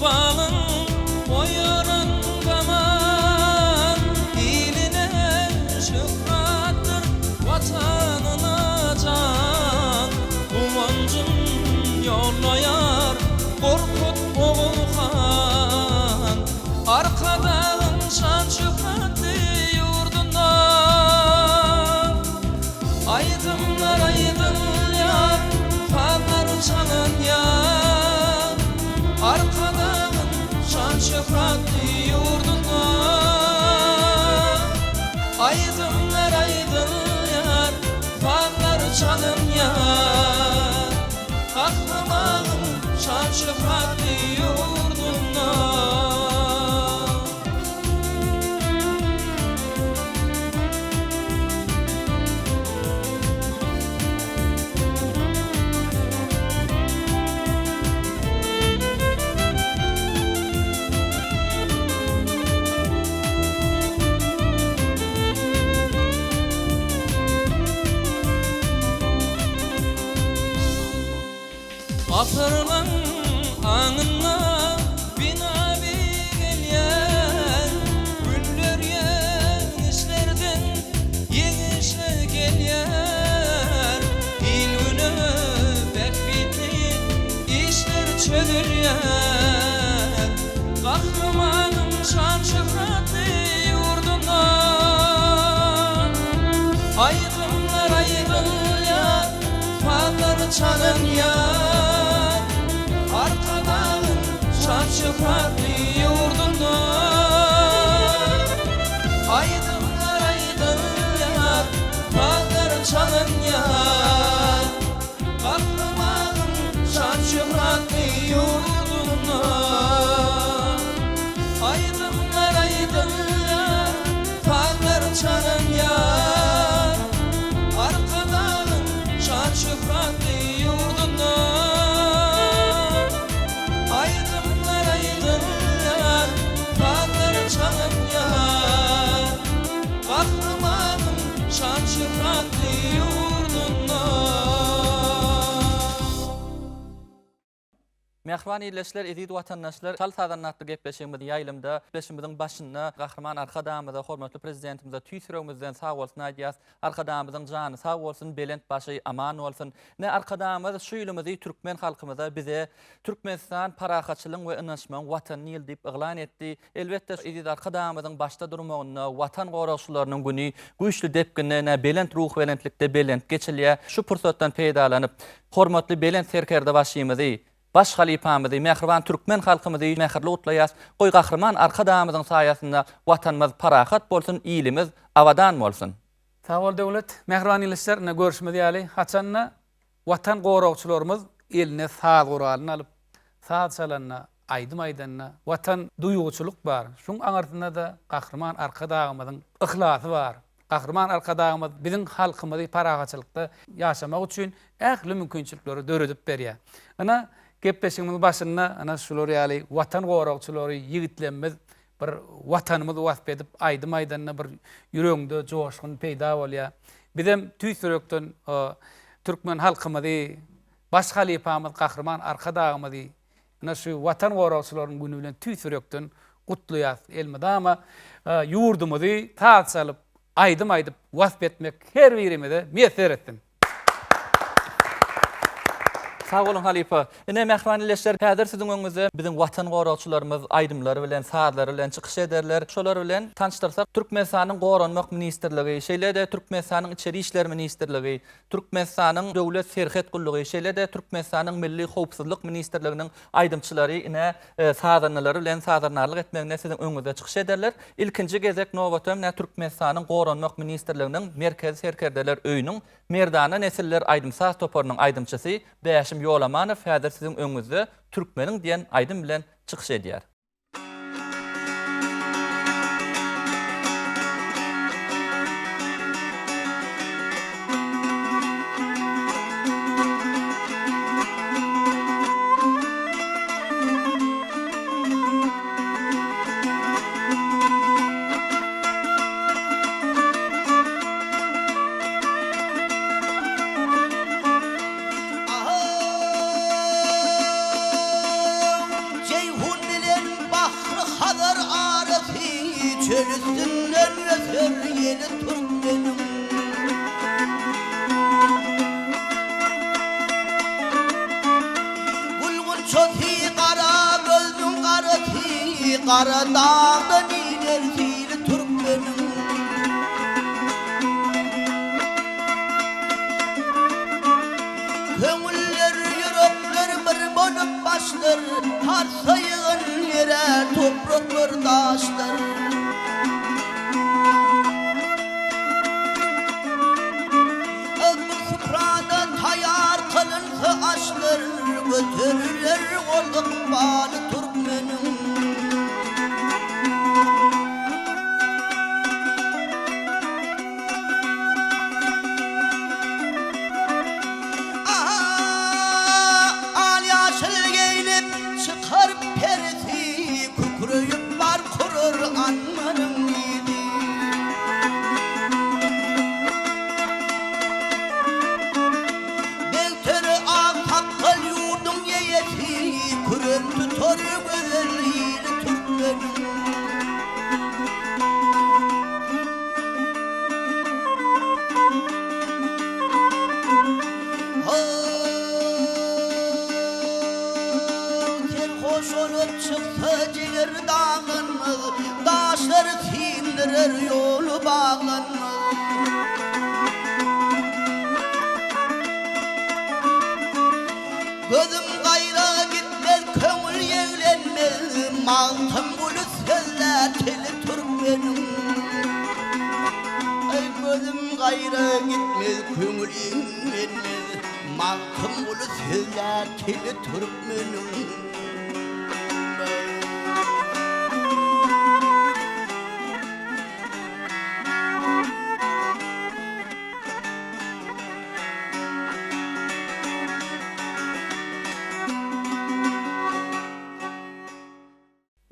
Ykbalyň oýaran zaman Iline şöhratdyr, Watanyna jan Guwanjyn ýollaýar Gorkut Ogul han Arkadagyň şan-şöhratly ýurdunda Aýdymlar aýdylýar, sazlar çalynýar, Arkadagyň şan-şöhratly ýurdunda. Aýdymlar aýdylýar, sazlar çalynýar, Gahrymanyň şan-şöhratly ýurdunda. Asyrlaň aňynda bina beýgelýär, Günler ýeňişlerden ýeňişe gelýär, Il-güne bähbitli işler çözülýär, Gahrymanyň şan-şöhratly ýurdunda Aýdymlar aýdylýar, sazlar çalynýar, Arkadagyň şan-şöhratly ýurdunda. Aýdymlar aýdylýar, sazlar çalynýar, Gahrymanyň şan-şöhratly ýurdunda. Aýdymlar aýdylýar, sazlar çalynýar, Arkadagyň şan-şöhratly ýurdunda. Aýdymlar aýdylýar, sazlar çalynýar, Gahrymanyň şan-şöhratly ýurdunda. Mähriban ildeşler, eziz watandaşlar, Çal sazanda atly gepleşigimiz ýaýlymda. Gepleşigimiziň başynda Gahryman Arkadagymyza, hormatly Prezidentimize tüýs ýüregimizden sagbolsun aýdýas. Arkadagymyzyň jany sag bolsun, belent başy aman bolsun. Ine, Arkadagymyz şu ýylymyzy türkmen halkymyza, bize Türkmenistan parahatçylygyň we ynanyşmagyň Watany ýyly diýip yglan etdi. Elbetde, eziz Arkadagymyzyň başda durmagynda Watan goragçylarynyň güni güýçli depginde, ine, belent ruhubelentlikde bellenip geçilýär. Şu pursatdan peýdalanyp, hormatly Belent Serkerdebaşymyzy, baş halypamyzy, mähriban türkmen halkymyzy mähirli gutlaýas. Goý, Gahryman Arkadagymyzyň saýasynda Watanymyz parahat bolsun, ilimiz abadan bolsun! Sag bol Döwlet. Mähriban ildeşler, ine görşümiz ýaly, haçanda Watan goragçylarymyz eline saz guralyny alyp, saz çalanda, aýdym aýdanda Watan duýguçylyk bar. Şuň aňyrsynda-da Gahryman Arkadagymyzyň yhlasy bar. Gahryman Arkadagymyz biziň halkymyzy parahatçylykda ýaşamak üçin ähli mümkinçilikleri döredip berýär. Ynha, gepleşigimiziň başynda ynha şular ýaly Watan goragçylary ýigitlerimiz bir Watanymyzy wasp edip aýdym aýdanda bir ýüregiňde joşgun peýda bolýar. Bizem tüýs ýürekden türkmen halkymyzy, baş halypamyz Gahryman Arkadagymyzy ine şu Watan goragçylarynyň güni bilen tüýs ýürekden gutlaýas. Elmydama ýurdumyzy saz çalyp, aýdym aýdyp wasp etmek her birimize miýesser etsin. Sag boluň halypa. Ine mähriban ildeşler häzir siziň öňüňizde biziň watan goragçylarymyz aýdymlary bilen, sazlary bilen çykyş ederler. Şolar bilen tanyşdyrsak Türkmenistanyň Goranmak ministrligi, şeýle-de Türkmenistanyň Içeri işler ministrligi, Türkmenistanyň Döwlet serhet gullugy, şeýle-de Türkmenistanyň Milli howpsuzlyk ministrliginiň aýdymçylary ine sazandalary bilen sazandarlyk etmeginde siziň öňüňizde çykyş ederler. Ilkinji gezek nobata ine Türkmenistanyň Goranmak ministrliginiň Merkezi serkerdeler öýüniň Merdana nesiller aýdym-saz toparynyň aýdymçysy Bäşim Ýolamanow häzir siziň öňüňizde Türkmeniň diýen aýdym bilen çykyş edýär. Jeýhun. Gara dagdan iner sili türkmeniň. Köňüller, ýürekler bir bolup başlar, Tarsa ýygyn erär topraklar, daşlar. Bir suprada taýar kylynsa aşlar, Göteriler ol ykbaly türkmeniň. Al-ýaşyl geýnip çykar perisi, Kükreýip bark urar anbaryň yzy. Begteri ak sakgal ýurduň eýesi, Küren tutar gözel ili türkmeniň. How, serhoş bolup çyksa jiger daglanmaz, Daşlary syndyrar ýoly baglanmaz. Gözüm gaýra gitmez, köňül ýeglenmez, Magtymguly sözlär tili türkmeniň. Aý, gözüm gaýra gitmez, köňül ýeglenmez, Magtymguly sözlär tili türkmeniň.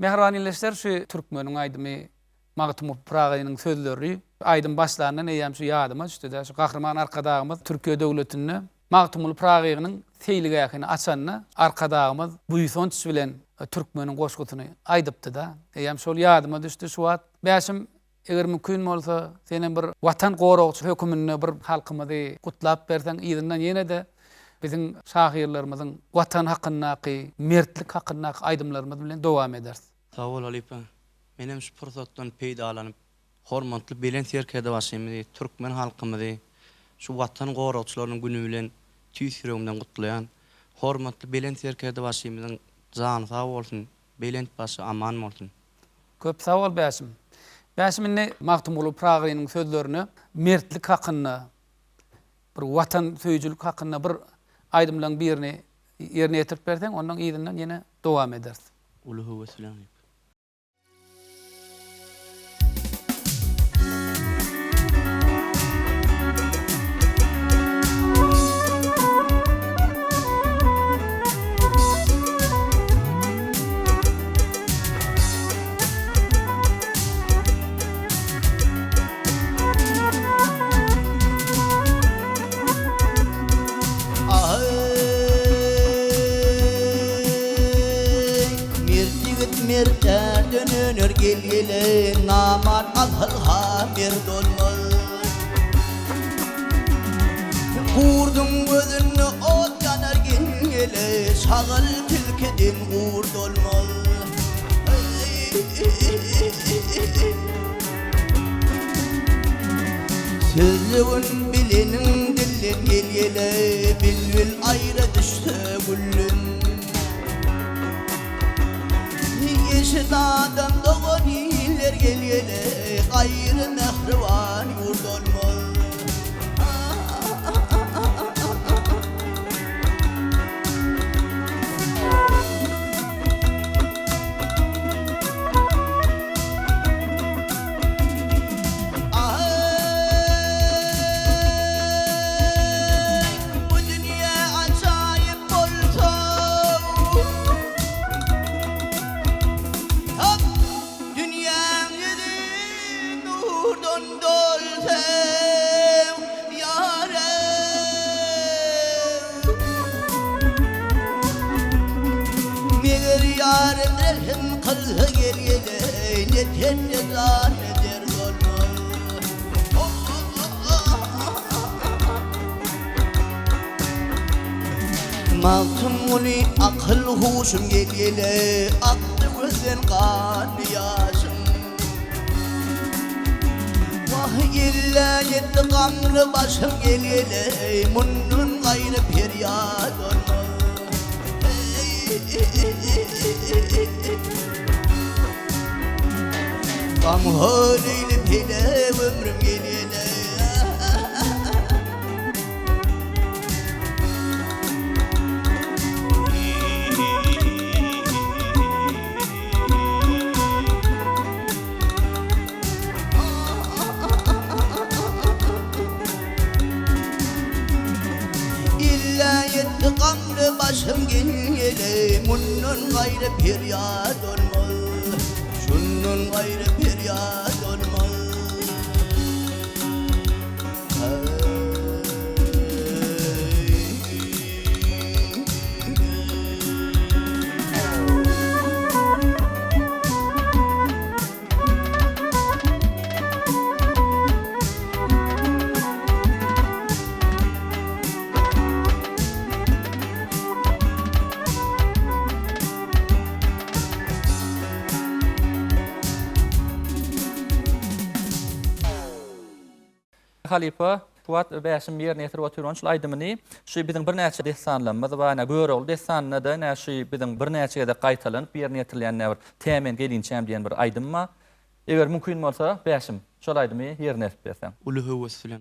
Mähriban ildeşler şu türkmeniň aýdymy Magtymguly Pyragynyň sözleri aýdym başlandan eýýäm şu ýadyma düşdüdä şu Gahryman Arkadagymyz Türkiýe döwletinde Magtymguly Pyragynyň seýilgähini açanda Arkadagymyz buýsanç bilen türkmeniň goşgusyny aýdypdyda eýýäm şol ýadyma düşdi şu wagt Bäşim Eger mümkin bolsa, senem bir Watan goragçy höküminde bir halkymyzy gutlap berseň, yzyndan ýene-de biziň şahyrlarymyzyň Watan hakyndaky, mertlik hakyndaky aýdymlarymyz bilen dowam ederis. Sag bol halypa. Menem şu pursatdan peýdalanyp, hormatly Belent Serkerdebaşymyzy, türkmen halkymyzy şu Watan goragçylarynyň güni bilen tüýs ýüregimden gutlaýan. Hormatly Belent Serkerdebaşymyzyň jany sag bolsun, belent başy aman bolsun. Köp sag bol Bäşim. Bäşim indi Magtymguly Pyragynyň sözlerine mertlik hakynda bir watan söýüjilik hakynda bir aýdymlaň birini ýerine ýetirip berseň ondan yzyndan ýene dowam ederis. Uly höwes bilen gyp. Aheý, mert ýigit mert ärden öner, gel-gele, namart asyl-ha mert olmaz. Gurduň gözünde ot ýanar gel-gele, şagal tilkiden gurt olmaz. Sözlügin bileniň dilden gel-gele, bilbil aýra düşse gülden. Eşit adam dogan iller gel-gele, gaýry mähriban ýurt olmaz. Aheý, bu dünýe ajaýyp bolsa, Hop, dünýäň ýüzi nurdan dolsa, ýarym. Meger ýarym rehim kylsa gel-gele, Ne ten ne jan ne dert olmaz. Magtymguly akyl huşum gel-gele Akdy gözden ganly ýaşym. Wah ille ýetdi gamly başym gel-gele Mundan gaýry perýat olmaz. Gam höleýli pele ömrüm gel-gele. Ille ýetdi gamly başym gel-gele, Mundan gaýry perýat olmaz, Şundan gaýry perýat olmaz. Halypa Fuat Bäşim ýerine ýetirip oturan şul aýdymyny şu biziň birnäçe dessanlarymyz bar. Ine Görogly dessanynda-da ine şu biziň birnäçe gezek gaýtalanyp ýerine ýetirilýän ine bir Tä men gelinçäm diýen bir aýdym bar. Eger mümkin bolsa Bäşim şol aýdymy ýerine ýetirip berseň. Uly höwes bilen.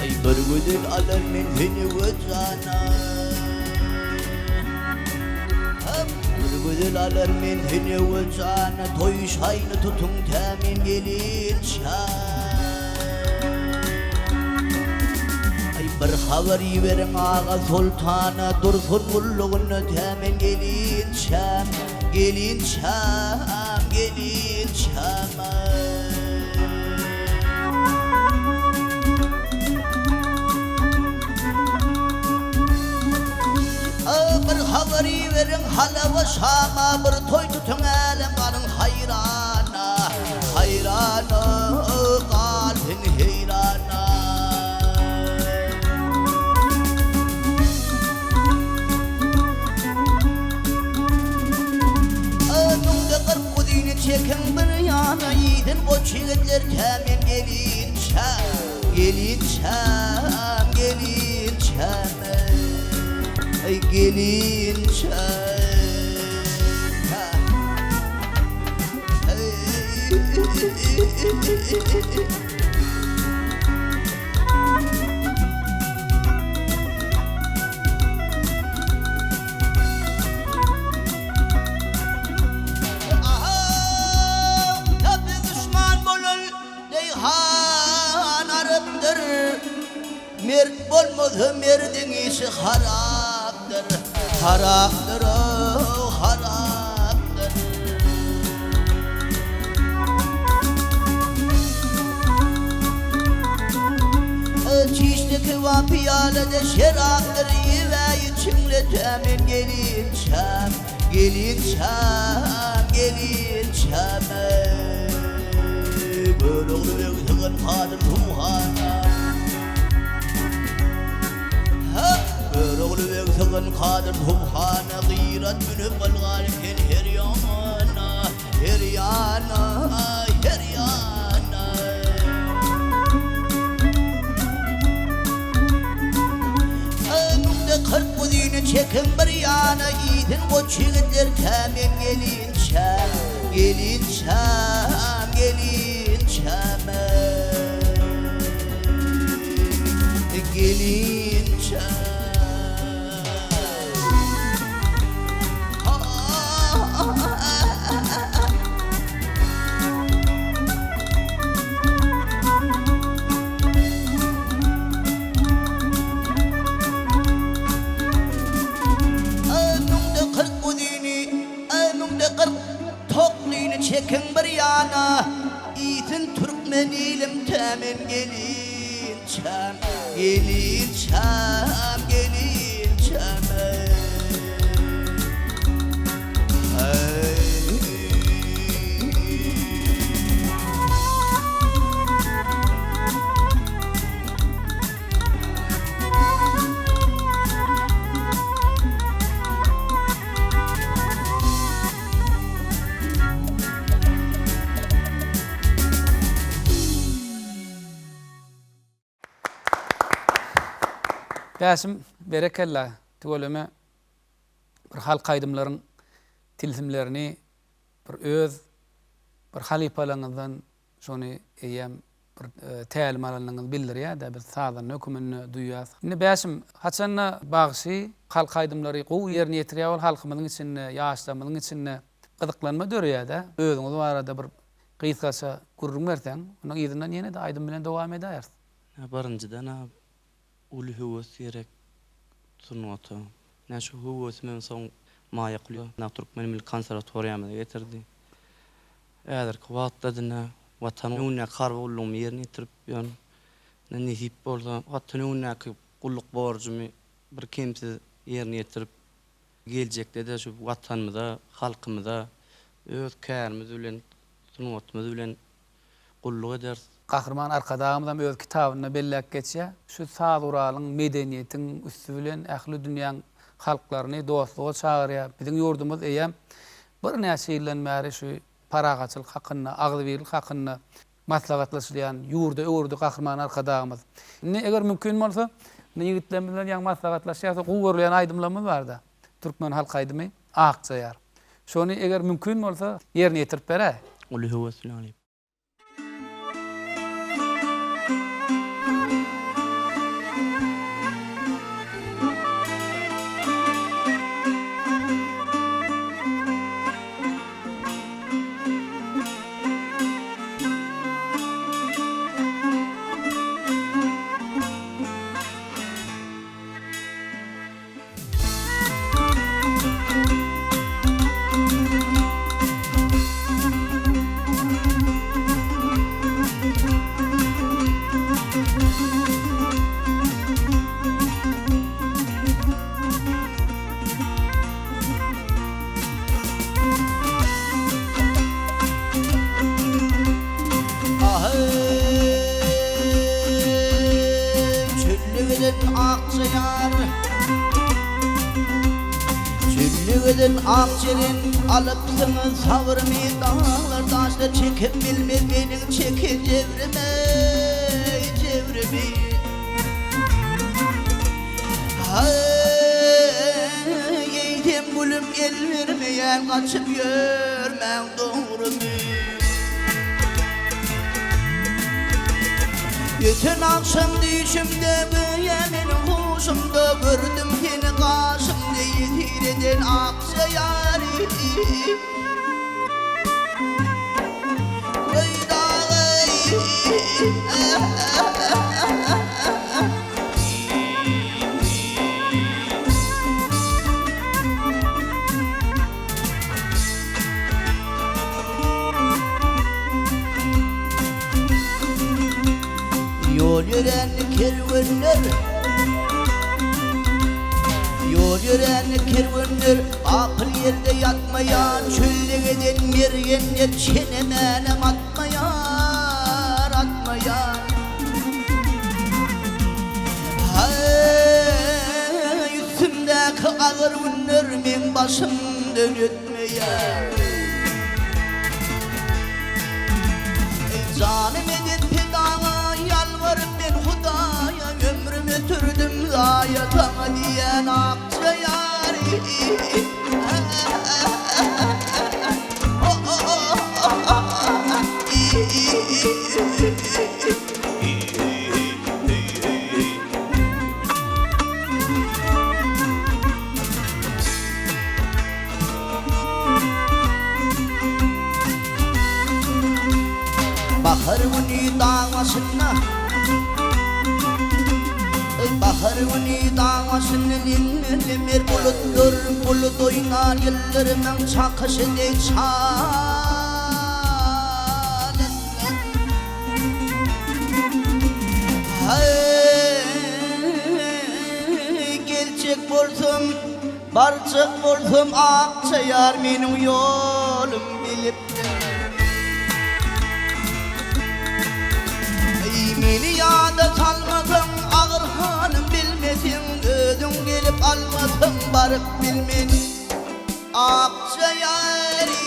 Aý bir gözel alar men seni we jana Bir gözel alar men seni we jana Toý şaýyny tutuň tä men gelinçä Aý bir habar iberiň aga soltana Dursun gullugynda tä men gelinçäm Gelinçäm, gelinçäm Aý. Bir habar iberiň Halaba, Şama, Bir toý tutuň älem galyň haýrana, Haýrana, galsyn heýrana. Öňüňde 40 guzyny çekiň bir ýana Iýsin goç ýigitler tä men gelinçäm Gelinçäm, gelinçäm eý, gelinçäm Eý. Mert bolmasa merdiň işi harapdyr, harapdyr-ow, harapdyr. Çişde kebap pyýalada şerapdyr Iýäý içiňle tä men gelinçäm Gelinçäm, gelinçäm eý Görogly beg sygan kadyr Suhana Görogly beg sygan kadyr Subhana Gyrat münüp ylgar eken her ýana Her ýana, her ýana. Öňümde 40 guzyny çekiň bir ýana Iýsin goç ýigitler tä men gelinçäm Gelinçäm, gelinçäm eý Gelinçäm. Ömrüňde 40 guzyny, ömrüňde 40 toklyny çekiň bir ýana, iýsin türkmen ilim tä men gelinçäm. Gelinçäm, gelinçäm, gelinçäm eý. Bäşim berekella tüweleme bir halk aýdymlaryň tilsimlerini bir öz bir halypalaryňyzdan şony eýýäm bir tälim alanyňyzy bildirýär-de biz sazanda höküminde duýýas. Indi Bäşim haçanda bagşy halk aýdymlary gowy ýerine ýetirýär ol halkymyzyň içinde ýaşlarymyzyň içinde gyzyklanma döreýär-de özüňiz barada bir gysgaça gürrüň berseň ondan yzyndan ýene-de aýdym bilen dowam edäýeris. Birinjiden-ä uly höwes gerek sungata. Ine şu höwesimem soň Maýa Kulyýewna Türkmen milli konserwatoriýamyza getirdi. Häzirki wagtda ine Watan öňündäki harby gullugymy ýerine ýetirip ýörün. Ine nesip bolsa Watan öňündäki gulluk borjumy birkemsiz ýerine ýetirip, geljekde-de şu Watanymyza, halkymyza öz kärimiz bilen, sungatymyz bilen gulluk ederis. Gahryman Arkadagymyz hem öz kitabynda belläp geçýär, şu saz guralyň, medeniýetiň üsti bilen ähli dünýäň halklaryny dostluga çagyrýar. Biziň ýurdumyz eýýäm birnäçe ýyldan bäri şu parahatçylyk hakynda, agzybirlik hakynda maslahatlaşylýan ýurda öwürdi Gahryman Arkadagymyz. Indi eger mümkin bolsa, indi ýigitlerimiz bilen ýaňy maslahatlaşýarys, gowy görülýän aýdymlarymyz bar-da, türkmen halk aýdymy Akja ýar. Şony eger mümkin bolsa ýerine ýetirip beräý. Uly höwes bilen alyp. Çüllügeden ak jeren alypsyňyz sabrymy daglar daşlar çekip bilmez meniň çeken jebrimi jebrimi Eýsem gülüm el bermeýän gaçyp ýörmäň dogrumy. Öten agşam düýşümde göýä meniň huşumda gördüm seni gaşymda ýesir eden akja ýary. Goý dagy. Ýol ýörän kerwenler Ýol ýörän kerwenler Gapyl ýerde ýatmaýar Çölde gezen mergenler Çenemänem atmaýar Atmaýar Haý, üstümdäki agyr günler meň başymdan ötmeýär. Eý, janym eden pidaňa ýalbaryp men Hudaýa, ömrüm ötürdim zaýa saňa diýen akja ýary. Bahar güni dag başynda Bahar güni dag başynda Lemmer bulutlar bulut oýnar Ýyldyrymyň çakyşy deý çalyndan. Barjak bolsam Akja ýar meniň ýolum bilipdir. Eý meni ýada salmasaň agyr halym bilmeseň özüň gelip almasaň baryp bilmen Akja ýary.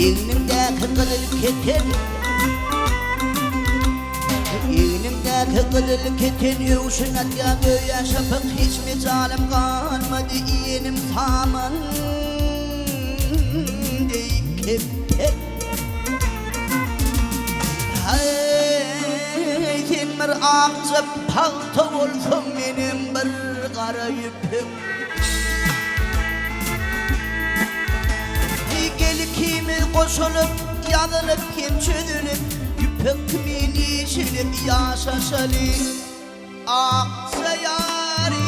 Egnimdäki gyzyl keten Egnimdäki gyzyl keten öwşün atýar göýä şapak hiç mejalym galmady iýenim saman deý kepek. Heý, sen bir akja pagta bolsaň, menem bir gara ýüpek. Heý, gel ikimiz goşulyp, ýazylyp hem çözülip, ýüpek kimin işilip ýaşaşaly. Akja ýary.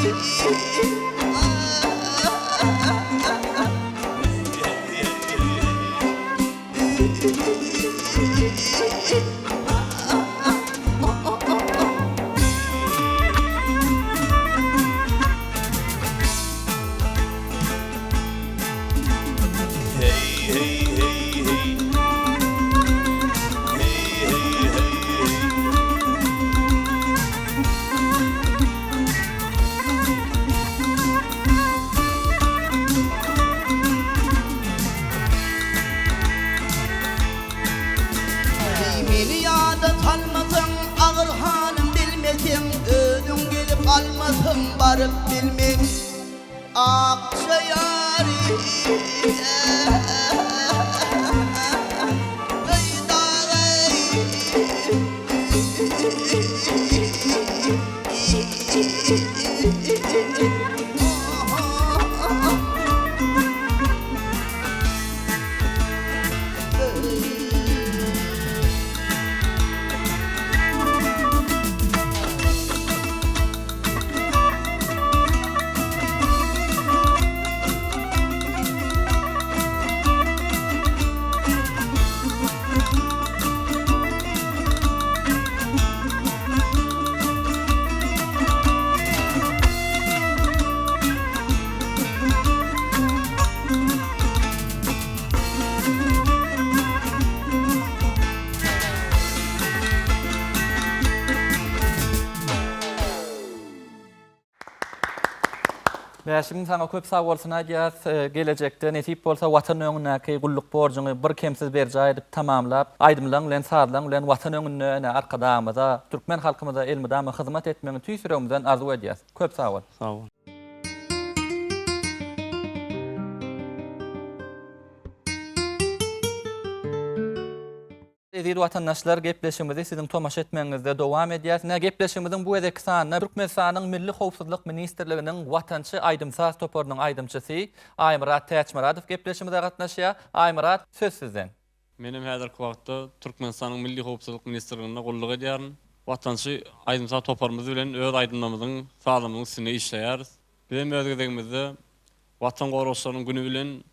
Meni ýada salmasaň, agyr halym bilmeseň, Özüň gelip almasaň, baryp bilmen. Akja ýary Bäşim saňa köp sag bolsun aýdýas. Gelejekde nesip bolsa Watan öňündäki gulluk borjuňy bir kemsiz berjaý edip tamamlap, aýdymlaň bilen, sazlaň bilen Watan öňünde ene Arkadagymyza, türkmen halkymyza elmydama hyzmat etmegiňi tüýs ýüregimizden arzuw edýäs. Köp sag bol. Sag bol. Eziz watandaşlar gepleşigimizi siziň tomaşa etmegiňizde dowam edýäs. Ine gepleşigimiziň bu gezekki sanynda Türkmenistanyň Milli howpsuzlyk ministrliginiň Watançy aýdym-saz toparynyň aýdymçysy Aýmyrat Täçmyradow gepleşigimize gatnaşýar. Aýmyrat, söz sizden. Menem häzirki wagtda Türkmenistanyň Milli howpsuzlyk ministrliginde gulluk edýärin. Watançy aýdym-saz toparymyz bilen öz aýdymlarymyzyň, sazlarymyzyň üstünde işleýäris. Bizem öz gezegimizde Watan goragçylarynyň güni bilen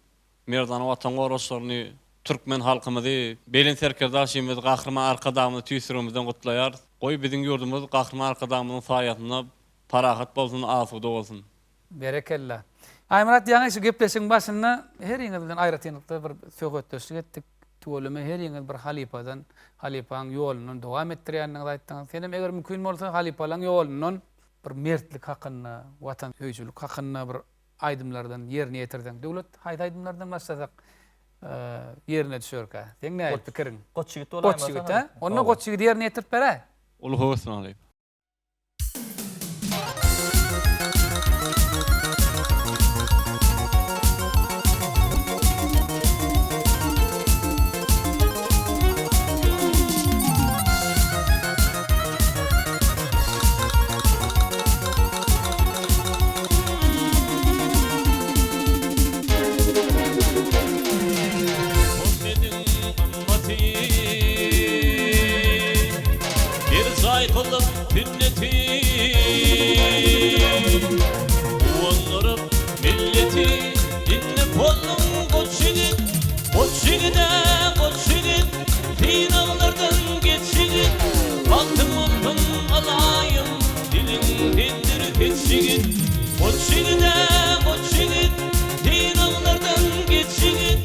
Merdana Watan goragçylaryny, türkmen halkymyzy, Belent Serkerdebaşymyz Gahryman Arkadagymyzy tüýs ýüregimizden gutlaýarys. Goý, biziň ýurdumyz Gahryman Arkadagymyzyň saýasynda parahat bolsun, asuda bolsun! Berekella. Aýmyrat ýaňy şu gepleşigiň başynda heriňiz bilen aýratynlykda bir söhbetdeşlik etdik. Tüweleme heriňiz bir halypadan, halypaň ýolundan dowam etdirýändigiňizi aýtdyňyz. Senem eger mümkin bolsa halypalaň ýolundan bir mertlik hakynda, watansöýüjilik hakynda bir aýdymlardan ýerine ýetirseň. Döwlet haýsy aýdymlardan başlasak ýerine düşerkä? Seň nähili pikiriň? Goç ýigit bolaýmasa. Goç ýigit, hä? Onda goç ýigidi ýerine ýetirip beräý. Uly höwes bilen alyp. Muhammediň ymmaty. ýigit-ä, goç ýigit, Synaglardan geç ýigit, Bagtyň bolsun ylaýym, Diliňdendir seç ýigit. Goç ýigit-ä, goç ýigit, Synaglardan geç ýigit,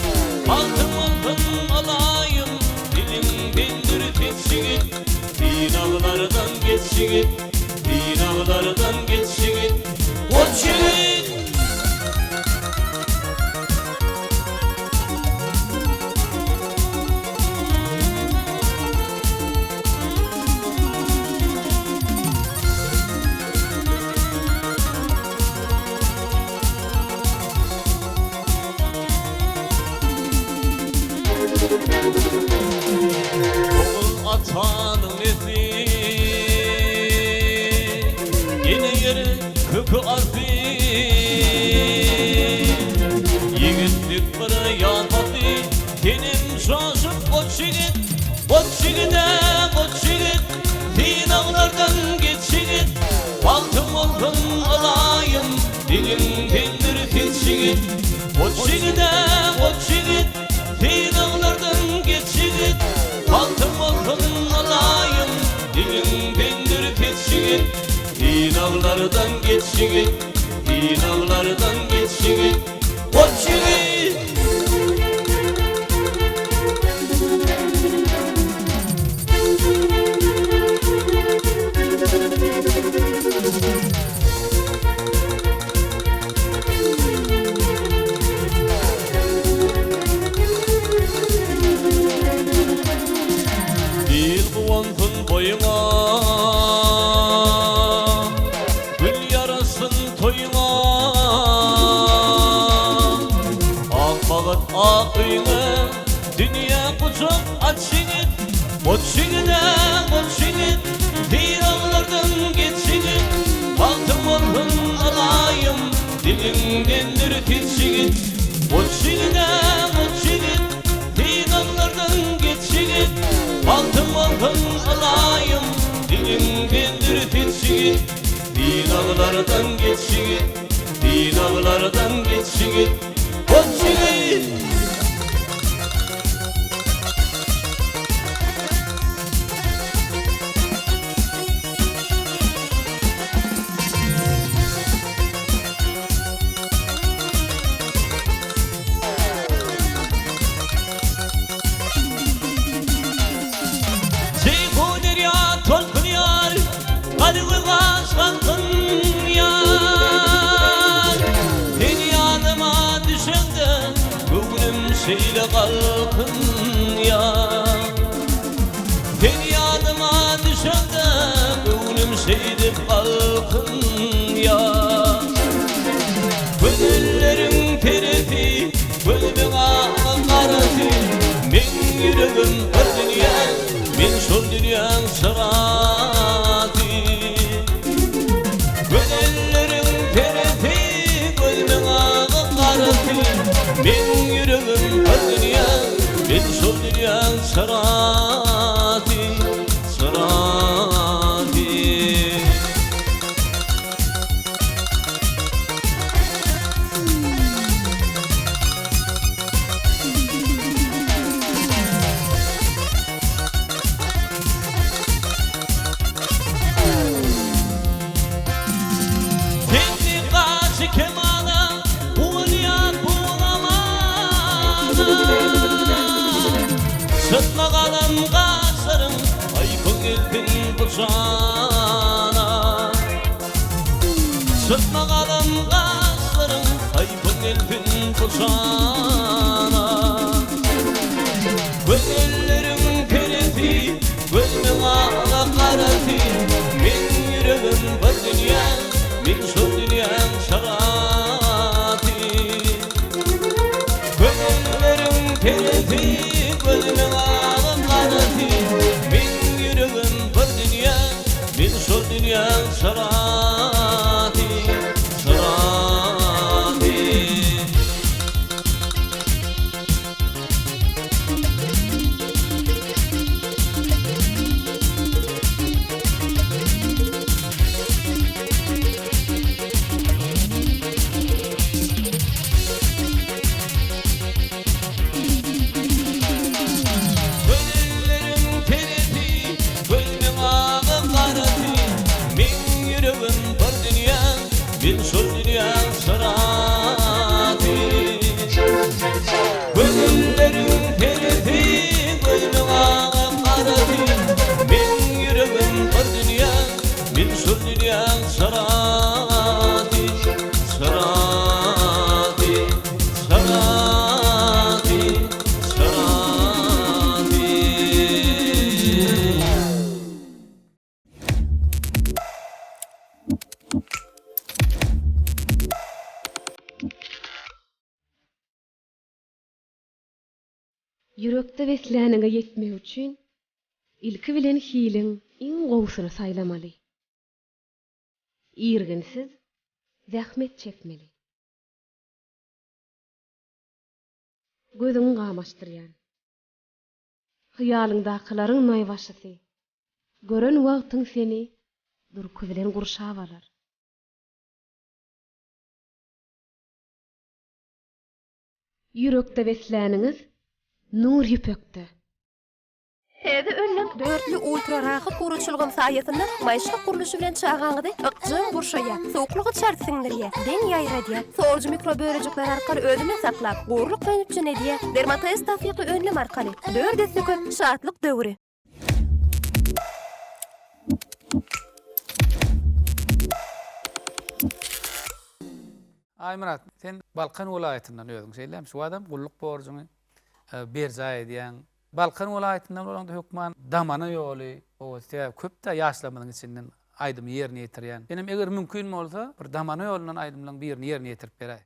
Bagtyň bolsun ylaýym, Diliňdendir seç ýigit. Synaglardan geç ýigit, Synaglardan geç ýigit, Goç ýigit! Ogul atanyň nesli, Ene ýeri köki asly. Ýigitlik bir ýaz pasly, Senem şaşyp goç ýigit, Goç ýigit-ä, goç ýigit, Synaglardan geç ýigit, Bagtyň bolsun ylaýym, Diliňdendir seç ýigit. Goç ýigit-ä, goç ýigit, Synaglardan geç ýigit, Bagtyň bolsun ylaýym, Diliňdendir seç ýigit. Synaglardan geç ýigit, Synaglardan geç ýigit, Goç ýigit! Il guwansyn boýuňa, Gül ýarasyn toýuňa. Ak bagyt ak öýüňe, Dünýä gujak aç ýigit. Goç ýigit-ä, goç ýigit, Synaglardan geç ýigit. Bagtyň bolsun ylaýym, Diliňdendir seç ýigit. Goç ýigit-ä, goç ýigit, Synaglardan geç ýigit, Bagtyň bolsun ylaýym, Diliňdendir seç ýigit. Synaglardan geç ýigit, Synaglardan geç ýigit, Goç ýigit! Jeýhun derýa tolkunýar, Gadymy gaş galkynýar. Sen ýadyma düşeňde, Göwnüm şeýle galkynýar. Sen ýadyma düşeňde, Göwnüm şeýdip galkynýar. Gözelleriň perisi, Gözümiň agy garasy, Meň ýüregim bir dünýä, Men şol dünýäň çyrasy. Gözelleriň perisi, Gözümiň agy garasy, Meň ýüregim bir dünýä, Men şol dünýäň çyrasy, çyrasy. Senli gaşy kemana, Guwanýar bu zamana. Çytma galan gaşlaryň, Haýpyň gelsin bu jana. Çytma galan gaşlaryň, Haýpyň gelsin bu jana. Gözelleriň perisi, Gözümiň ala-garasy, Meň ýüregim bir dünýä, Men şol dünýäň şarasy. Gözelleriň perisi, Gözümiň agy-garasy, Meň ýüregim bir dünýä, Men şol dünýäň şarasy, şarasy. Ýürekde besläniňe ýetmek üçin ilki bilen hiliň iň gowusyny saýlamaly. Irginsiz zähmet çekmeli. Gözüňi gamaşdyrýan. Hyýalyňdakylaryň naýbaşysy. Gören wagtyň seni durky bilen gurşap alar. Ýürekde besläniňiz nur ýüpekde. Täze önüm dörtli ultra rahat gurujylygym saýasynda maýyşgak gurluşy bilen çagaňyzy ykjam gurşaýar, sowuklygy çalt siňdirýär, deň ýaýradýar, sorujy mikrobölejikler arkaly özünde saklap, gurulyk bilen üpjün edýär. Dermatest tassykly önüm arkaly dört esse köp şatlyk döwri. Aýmyrat, sen Balkan welaýatyndan özüň şeýlemi? Şu adam gulluk borjuňy berjaý edýäň. Balkan welaýatyndan bolaňda hökman Damana ýoly gowy sebäbi köp-dä ýaşlarymyzyň içinden aýdymy ýerine ýetirýän. Senem eger mümkin bolsa bir Damana ýolundan aýdymlaryň birini ýerine ýetirip beräý.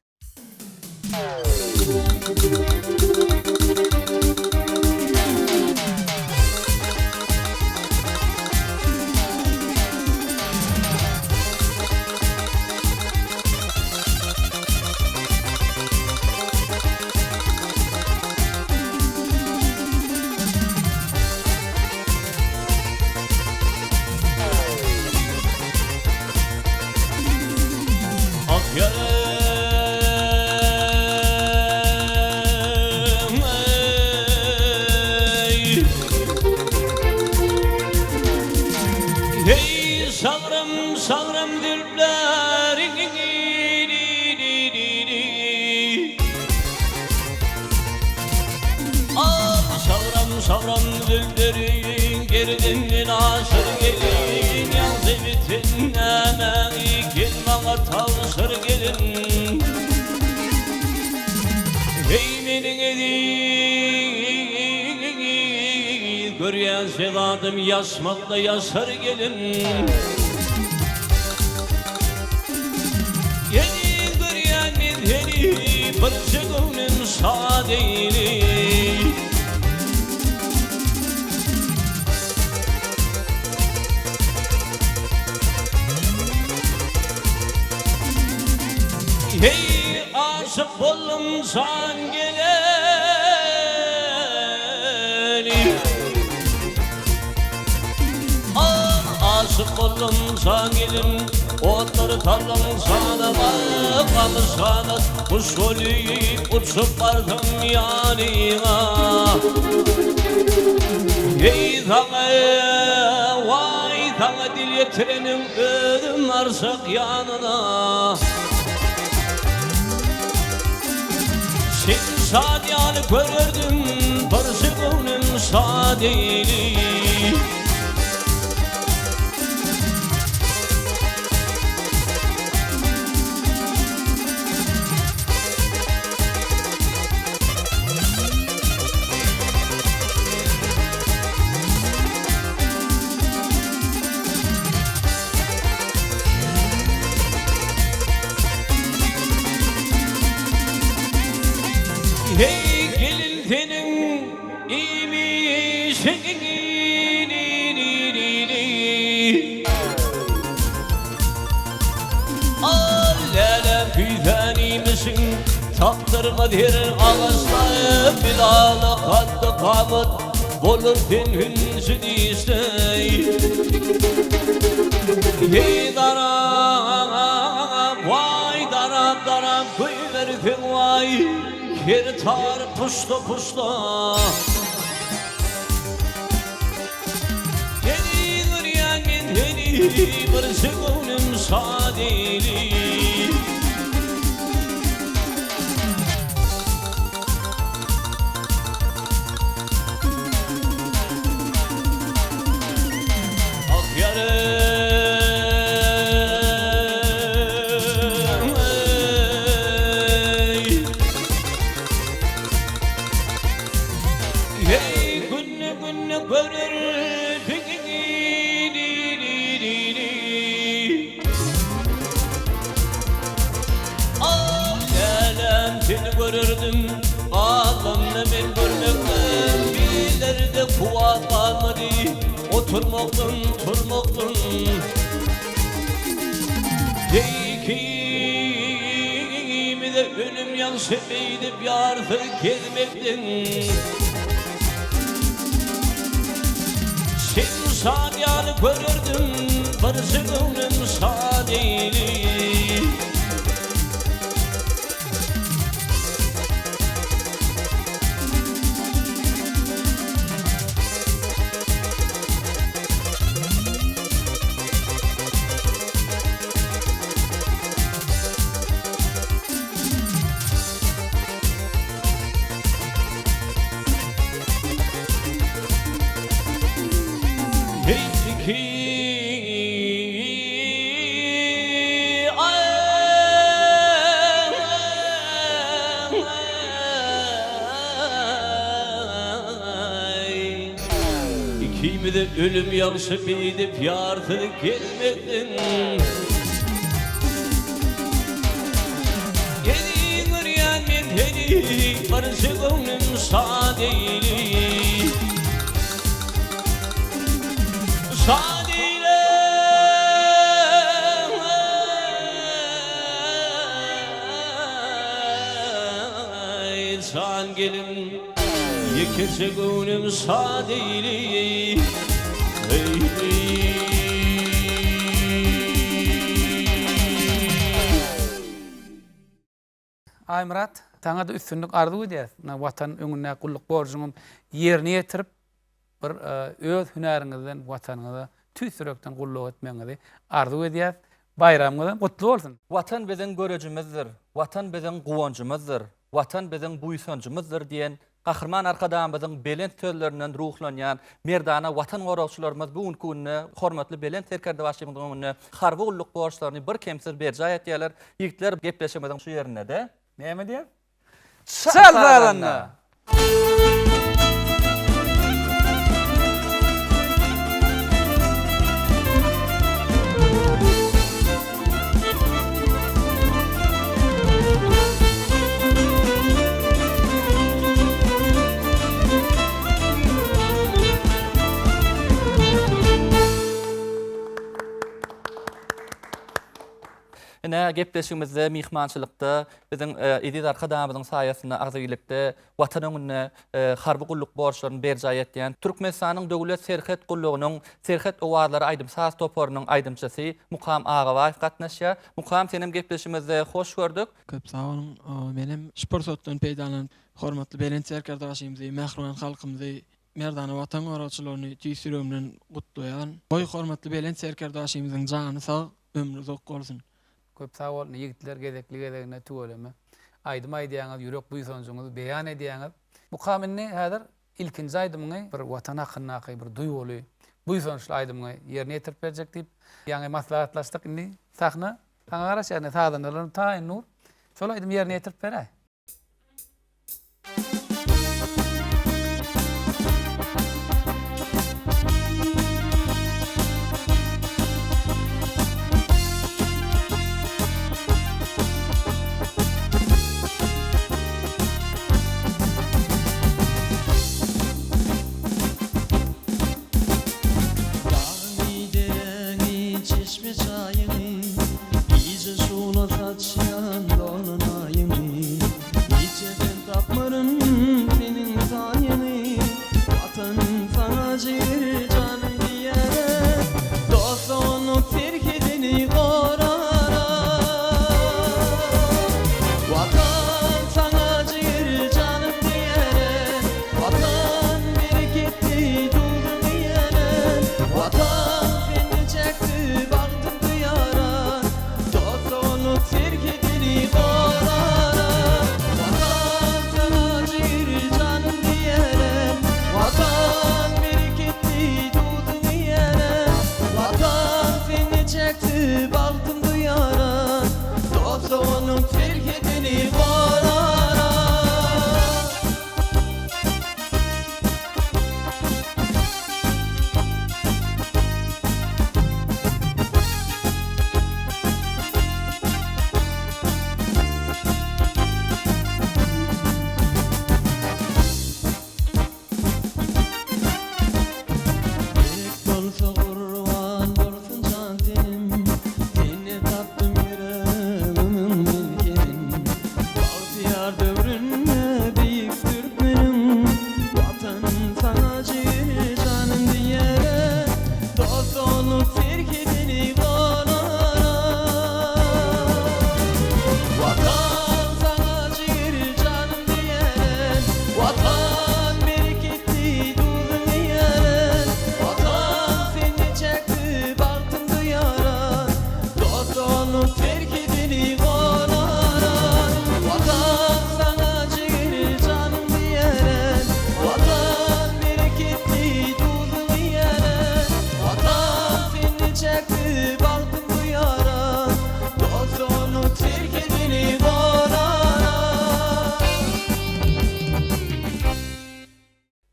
Ak ýarym eý. Heý şagram şagram zülpleriň Al şagram şagram zülpleriň Gerdinden aşyr gelin Ýagşy bitin nämäňi Gel maňa tabşyr gelin Heý meniň eziz Görýän şezadym Ýaşmakda ýaşar gelin. Eziz görýän men seni, birje göwnüm şad eýle. Heý, aşyk boldum jan geleni. Ah, aşyk boldum jan gelin, Otlary saldyň janyma, Gamyş ganat guş bolup, Uçup bardym ýanyňa. Eý, saňa, waý, saňa dil ýetireniň Özüm barjak ýanyna. Seni şat ýaly görerdim, Birje göwnüm şat eýli. Heý, gelin seniň iýmişiň Al lälem küýsän iýmişiň, Tapdyrmaz her agaçda, Bilala kaddy-kamat bolar sen hünji dişde. Heý darap, waý darap, darap goýberseň waý, Her tar puşda-puşda. Seni görýän men seni, birje göwnüm şa deli. Ah ýarym eý. Heý günde-günde görerdiň Ah lälem seni görerdim, galamda men görmekde. Oturmakdan, turmakdan Ikimize ölüm ýagşy beýdip ýarsyz gezmekden. Şemşat ýaly görerdim, birje göwnüm şad eýli. Ikimize ölüm ýagşy beýdip ýarsyz gezmekden. Seni görýän men seni birje göwnüm şad eýle. Şad eýle. Jan gelin ýekeje göwnüm şad eýle. Aýmyrat, saňa-da üstünlik arzuw edýäris. Muna Watan öňündäki gulluk borjuňam ýerine ýetirip, bir öz hünäriňizden Watanyňyza tüýs ýürekden gulluk etmegiňizi arzuw edýäris. Baýramyňyzam gutly bolsun! Watan biziň görejimizdir, Watan biziň guwanjymyzdyr, Watan biziň buýsanjymyzdyr diýen Gahryman Arkadagymyzyň belent sözlerinden ruhlanýan merdana Watan goragçylarymyz bu günki günde hormatly Belent Serkerdebaşymyzyň öňünde harby gulluk borçlaryny birkemsiz berjaý etýärler. Ýigitler, gepleşigimiziň şu ýerinde-de. Näme diýýär? Çal sazanda! Ine, gepleşigimizde myhmançylykda biziň eziz Arkadagymyzyň saýasynda agzybirlikde Watan öňünde harby gulluk borçlaryny berjaý etýän Türkmenistanyň Döwlet serhet gullugynyň Serhet owazlary aýdym-saz toparynyň aýdymçysy Mukam Agabaýew gatnaşýar. Mukam, senem gepleşigimizde hoş gördük. Köp sag boluň. Menem şu pursatdan peýdalanyp, hormatly Belent Serkerdebaşymyzy, mähriban halkymyzy, merdana Watan goragçylaryny tüýs ýüregimden gutlaýaryn. Goý, hormatly Belent Serkerdebaşymyzyň jany sag, ömri uzak bolsun! Köp sag boluň ýigitler gezekli gezegine tüweleme aýdym aýdýaňyz ýürek buýsanjyňyzy beýan edýäňiz. Mukam indi häzir ilkinji aýdymyňy bir watan hakyndaky bir duýguly buýsançly aýdymyňy ýerine ýetirip berjek diýip ýaňy maslahatlaşdyk indi sahna saňa garaşýar indi sazandalaram taýyn dur şol aýdymy ýerine ýetirip beräý. Dagyňy, deräňi, çeşme-çaýyňy, Gije şugla saçýan dolanan aýyňy, Nijeden tapmaryn.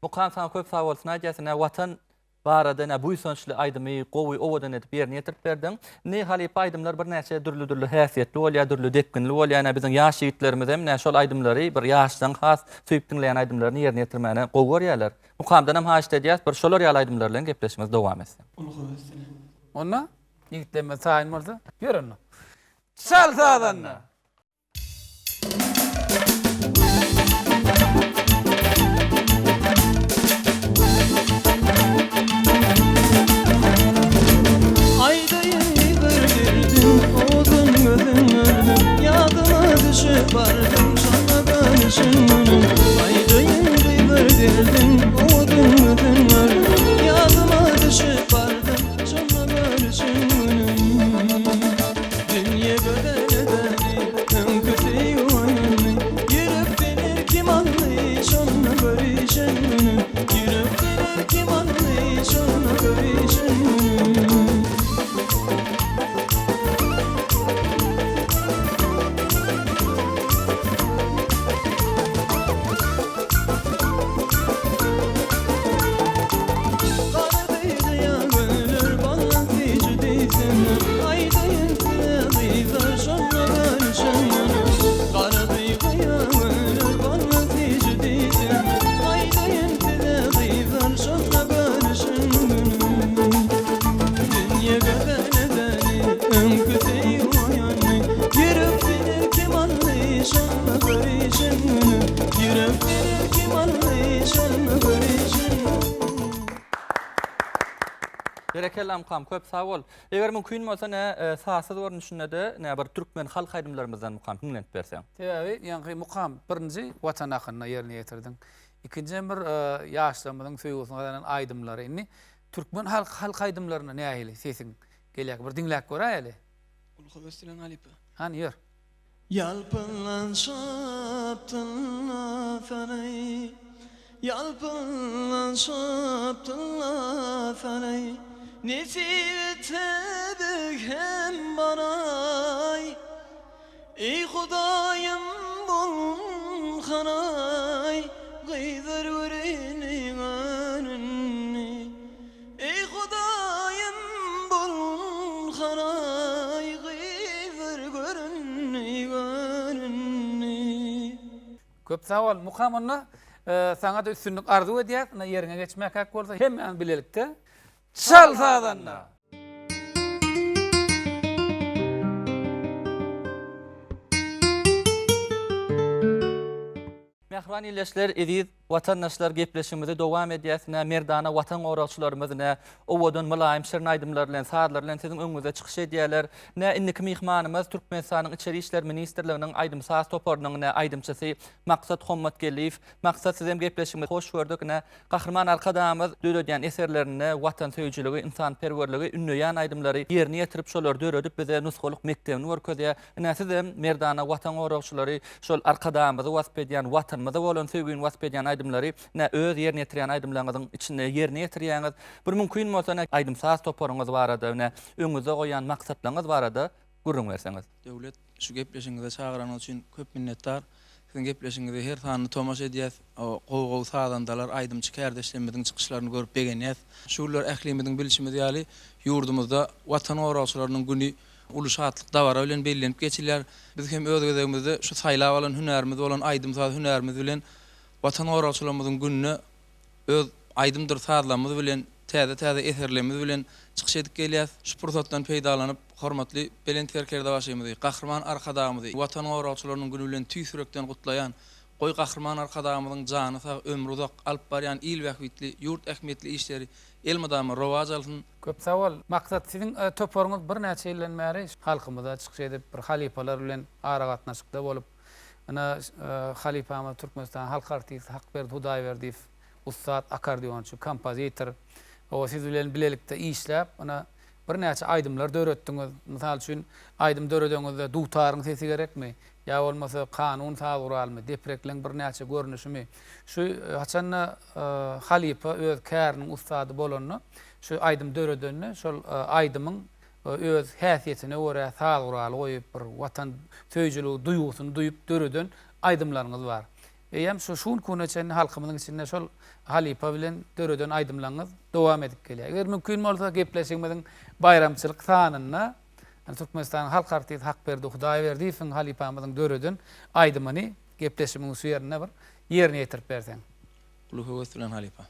Mukam saňa köp sag bolsun aýdýas ine watan barada ine buýsançly aýdymy gowy owadan edip ýerine ýetirip berdiň. Indi halypa aýdymlar birnäçe dürli dürli häsiýetli bolýar dürli depginli bolýar ine biziň ýaş ýigitlerimizem ine şol aýdymlary bir ýaşlaň has söýüp diňleýän aýdymlaryny ýerine ýetirmäne gowy görýärler. Mukamdanam haýyşt edýäs bir şolar ýaly aýdymlar bilen gepleşigimiz dowam etsin. Uly höwes bilen. Onda ýigitlerimiz taýyn bolsa ýör onda. Çal sazanda! Aýdaýyn bir derdim, owadan gözüň gördüm, Ýadyma düşüp bardym, şonda görüşen günüm. Aýdaýyn bir derdim, owadan gözüň gördüm, Ýadyma düşüp bardym, şonda görüşen günüm. Dünýe gözel edeni, öňki söýgi oýnuny, Ýürekden erkim aldy, şonda görüşen günüm. Ýürekden erkim aldy, şonda görüşen günüm. Gara gyzýa göller, bala süýji diýseňler, Aýdaýyn size gyzlar, şonda görüşenler. Gara gyzýa göller, bala süýji diýseňler, Aýdaýyn size gyzlar, şonda görüşen günüm. Dünýe gözel edeni, öňki söýgi oýany, Ýürekden erkim aldy, şonda görüşen günüm. Ýürekden erkim aldy, şonda görüşen günüm. Berekella Mukam köp sag bol. Eger mümkin bolsa ne sazsyz görnüşinde-de ne bir türkmen halk aýdymlarymyzdan Mukam hiňlenip berseň. Sebäbi ýaňky Mukam birinji Watan hakynda ýerine ýetirdiň. Ikinjem bir ýaşlarymyzyň söýgüsini gazanan aýdymlary. Indi türkmen halk halk aýdymlaryna nähili sesiň gelýär bir diňläp göräýeli. Uly höwes bilen halypa. Hany ýör. Ýalpyllan şapdylla saraý, Ýalpyllan şapdylla saraý, Nesip etse beg hem baraý. Eý Hudaýym bolgun haraý, Gyzar göreniň önünde. Eý Hudaýym bolgun haraý gyzlar göründi göründi. Köp sag bol Mukam onda saňada üstünlik arzuw edýäs ynha ýeriňe geçmäkäk bolsa hemmämiz bilelikde çal sazanda. Mähriban ildeşler, eziz Watandaşlar gepleşigimizi dowam edýäs ine merdana watan goragçylarymyz ine owadan mylaýym şirin aýdymlar bilen sazlar bilen siziň öňüňizde çykyş edýärler. Ine indiki myhmanymyz Türkmenistanyň Içeri işler ministrliginiň aýdym-saz toparynyň ine aýdymçysy Maksat Hommatgeldiýew. Maksat sizem gepleşigimize hoş gördük ine Gahryman Arkadagymyz döredýän eserlerinde watansöýüjiligi, ynsanperwerligi ündeýän aýdymlary ýerine ýetirip şolary döredip bize nusgalyk mekdebini görkezýär. Ine, sizem merdana Watan goragçylary, şol Arkadagymyzy wasp edýän, Watanymyza bolan söýgini wasp edýän aýdymlary, ine, öz ýerine ýetirýän aýdymlaryňyzyň içinde ýerine ýetirýäňiz. Bir mümkin bolsa, ine, aýdym-saz toparyňyz barada, ine, öňüňizde goýýan maksatlaryňyz barada gürrüň berseňiz. Döwlet, şu gepleşigiňize çagyranyňyz üçin köp minnetdar. Siziň gepleşigiňize her sanyny tomaşa edýäs. Gowy-gowy sazandalar, aýdymçy kärdeşlerimiziň çykyşlaryny görüp begenýäs. Şu günler ählimiziň bilşimiz ýaly, ýurdumyzda Watan goragçylarynyň güni uly şatlyk dabara bilen bellenip geçilýär. Biz hem öz gezegimizde şu saýlap alan hünärimiz bolan aýdym-saz hünärimiz bilen Watan goragçylarymyzyň gününe öz aýdymdyr sazlarymyz bilen, täze-täze eserlerimiz bilen çykyş edip gelýäs. Şu pursatdan peýdalanyp, hormatly Belent Serkerdebaşymyzy, Gahryman Arkadagymyzy Watan goragçylarynyň güni bilen tüýs ýürekden gutlaýan. Goý, Gahryman Arkadagymyzyň jany sag, ömri uzak, alyp barýan il bähbitli, ýurt ähmiýetli işleri elmydama rowaç alsyn! Köp sag bol. Maksat siziň toparyňyz birnäçe ýyldan bäri halkymyza çykyş edip bir halypalar bilen aragatnaşykda bolup ine halypamyz Türkmenistanyň halk artisti Hakberdi Hudaýberdiýew ussat akkordeonçy kompozitor o siz bilen bilelikde işläp ine birnäçe aýdymlar döretdiňiz mysal üçin aýdym döredeňizde dutaryň sesi gerekmi Ýa bolmasa kanun saz guralymy, deprekleň birnäçe görnüşimi. Şu haçanda halypa öz käriniň ussady bolanda, şu aýdym döredende şol aýdymyň öz häsiýetine görä saz guraly goýup, bir watan söýüjiligi duýgusyny duýup döreden aýdymlaryňyz bar. Eýýäm şu şu günki güne çenli halkymyzyň içinde şol halypa bilen döreden aýdymlaryňyz dowam edip gelýär. Eger mümkin bolsa gepleşigimiziň baýramçylyk sanynda Türkmenistanyň halk artisti Hakberdi Hudaýberdiýewiň halypamyzyň döreden aýdymyny gepleşigimiziň şu ýerinde bir ýerine ýetirip berseň. Uly höwes bilen halypa.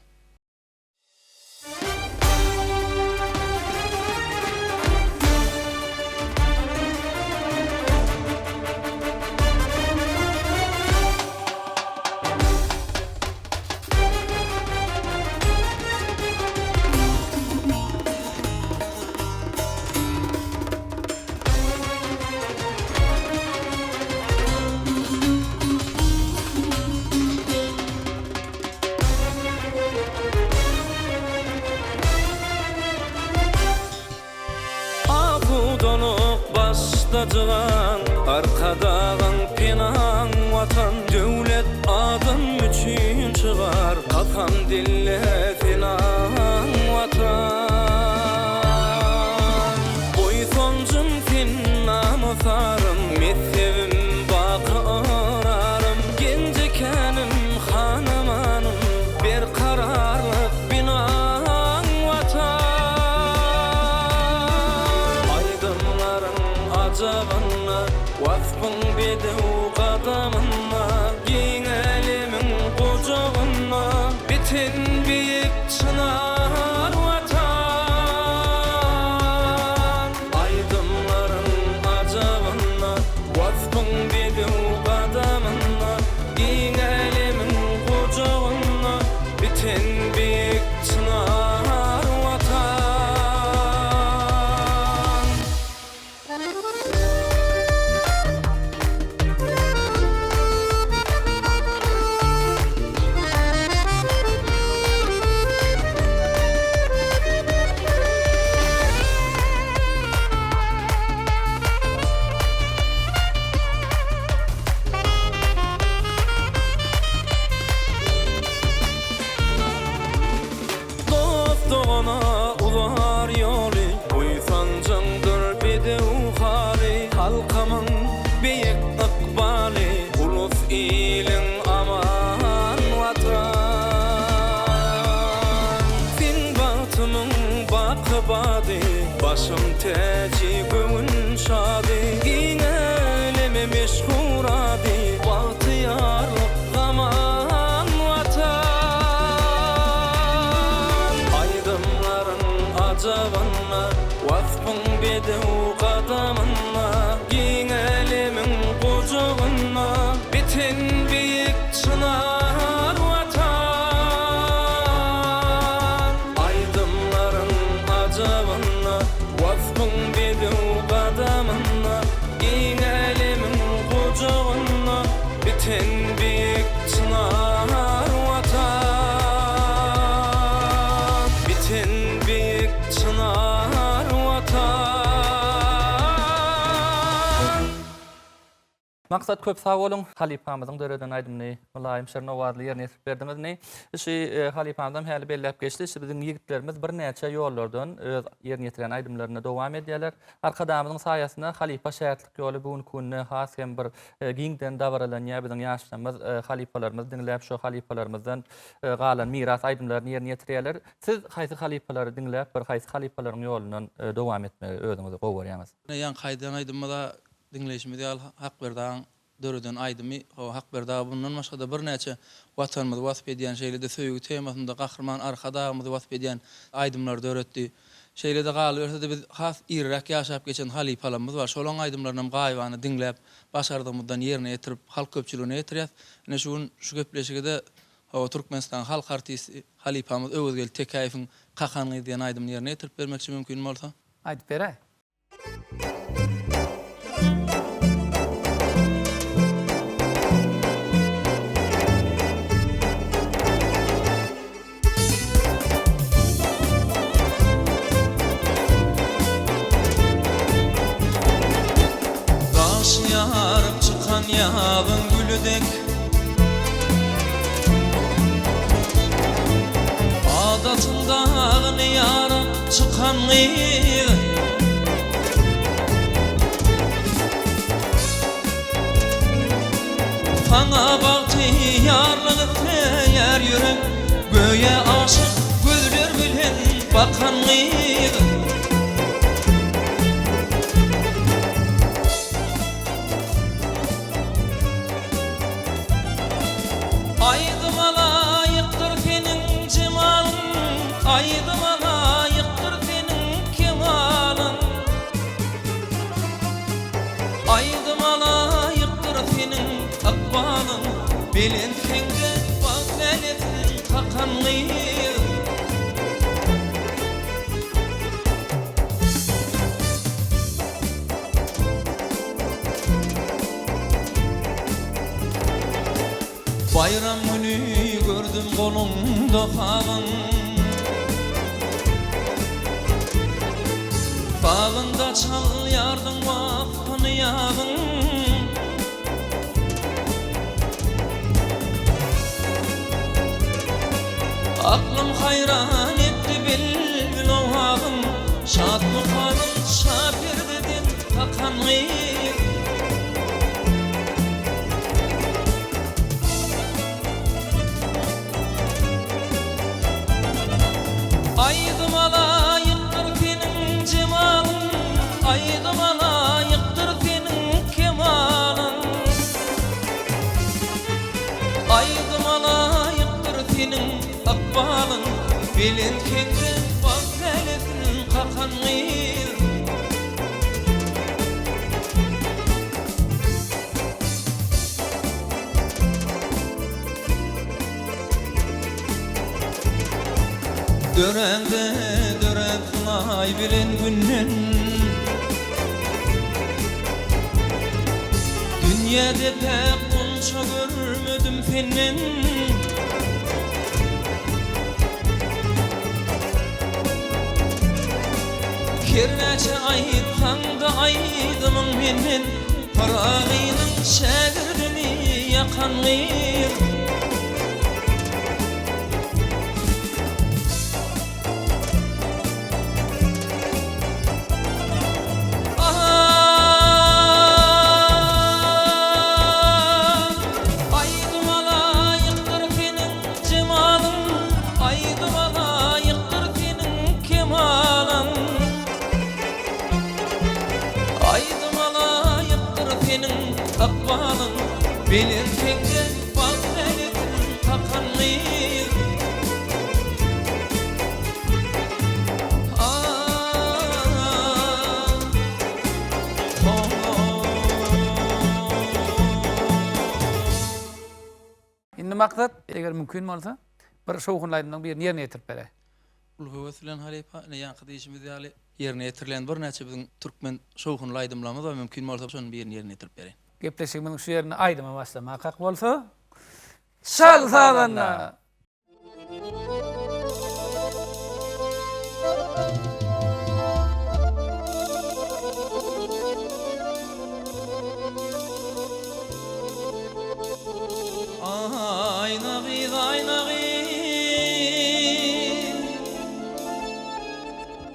Asudalyk başda jygan, Arkadagyň penaň Watan, Döwlet adam üçin şygar, Kasam dille senaň Watan. Buýsanjym sen namys-arym, Messebim baky yrarym, Genji-känim, hanamanym, Berkararlyk binaň Watan. Aýdymlaryň ajabynda, Waspyň bedew gadamynda, Giň älemiň gujagynda, Biten beýik çynar Watan. Aýdymlaryň ajabynda, Waspyň bedew gadamynda, Giň älemiň gujagynda biten beýik çynar Watan. Dost-dogana uzar ýoly, Buýsanjyňdyr bedew haly, Halkymyň beýik ykbaly, Ulus-iliň aman Watan. Sen bagtymyň baky bady, Başym täji, göwün şady, Giň äleme meşhur ady, Bagtyýarlyk zaman Watan. Aýdymlaryň ajabynda, Waspyň bedew gadamynda, Giň älemiň gujagynda, Biten beýik çynar Watan. Aýdymlaryň ajabynda, Waspyň bedew gadamynda, Giň älemiň gujagynda, Biten beýik çynar Watan. Biten beýik çynar Watan. Maksat köp sag boluň halypamyzyň döreden aýdymyny mylaýym şirin owazly ýerine ýetirip berdiňiz indi şi halypamyzam häli belläp geçdi şi biziň ýigitlerimiz birnäçe ýollardan öz ýerine ýetirýän aýdymlaryny dowam edýärler Arkadagymyzyň saýasynda halypa şägirtlik ýoly bu günki günde has hem bir giňden dabaralanýar biziň ýaşlarymyz halypalarymyzy diňläp şo halypalarymyzdan galan miras aýdymlaryny ýerine ýetirýärler siz haýsy halypalary diňläp bir haýsy halypalaryň ýolundan dowam etmegi özüňiz gowy görýäňiz. Ýaňky aýdan aýdymyza Diňleýşimiz ýaly Hakberdi agaň döreden aýdymy, hawa Hakberdi aga bundan başgada birnäçe Watanymyzy wasp edýän şeýle-de söýgi temasynda Gahryman Arkadagymyzy wasp edýän aýdymlary döretdi. Şeýle-de galyberse-de biz has irräk ýaşap geçen halypalarymyz bar, şolaň aýdymlarynam gaýybana diňläp, başardygymyzdan ýerine ýetirip halk köpçüligine ýetirýäs. Ine şu gün şu gepleşige-de hawa Türkmenistanyň halk artisti halypamyz Öwezgeldi Tekäýewiň Kakan gyz diýen aýdymyny ýerine ýetirip bermekçi mümkin bolsa. Aýdyp beräý. Daş ýaryp çykan ýazyň güli dek Adatyň dagyny ýaryp çykan gyz. Saňa bagty. Bagtyýarlyk isleýär ýürek, Göýä aşyk gözler bilen bakan gyz. Aýdyma laýykdyr seniň jemalyň, Aýdyma laýykdyr seniň kemalyň. Aýdyma laýykdyr seniň ykbalyň, Belent heňde bagt lälesin kakan gyz. Baýram güni gördüm goluňda sazyň. Sazynda çalýardyň waspyny ýazyň. Aklym haýran etdi bilbil owazyň. Şat mukamyn şa perdeden kakan gyz. Aýdyma laýykdyr seniň jemalyň, Aýdyma laýykdyr seniň kemalyň. Aýdyma laýykdyr seniň ykbalyň, Belent heňde bagt lälesin kakan gyz. Döräňde döräpsiň aý bilen günden Dünýäde päk gunça görmedim senden. Her näçe aýtsaň-da aýdymyň menden, Pyragynyň şägirdini ýakan gyz. Aýdyma laýykdyr seniň jemalyň, Aýdyma laýykdyr seniň kemalyň. Aýdyma laýykdyr seniň ykbalyň, Belent heňde bagt lälesin kakan gyz. Indi maksat, eger mümkin bolsa, bir şowhunly aýdymlaryň birini ýerine ýetirip beräý. Uly höwes bilen halypa, ine ýaňky diýşimiz ýaly, ýerine ýetirilen birnäçe biziň türkmen şowhunly aýdymlarymyz bar, mümkin bolsa şonuň birini ýerine ýetirip bereýin. Gepleşigimiziň şu ýerinde aýdyma başlamakak bolsa, Çal sazanda! Aýna gyz, aýna gyz,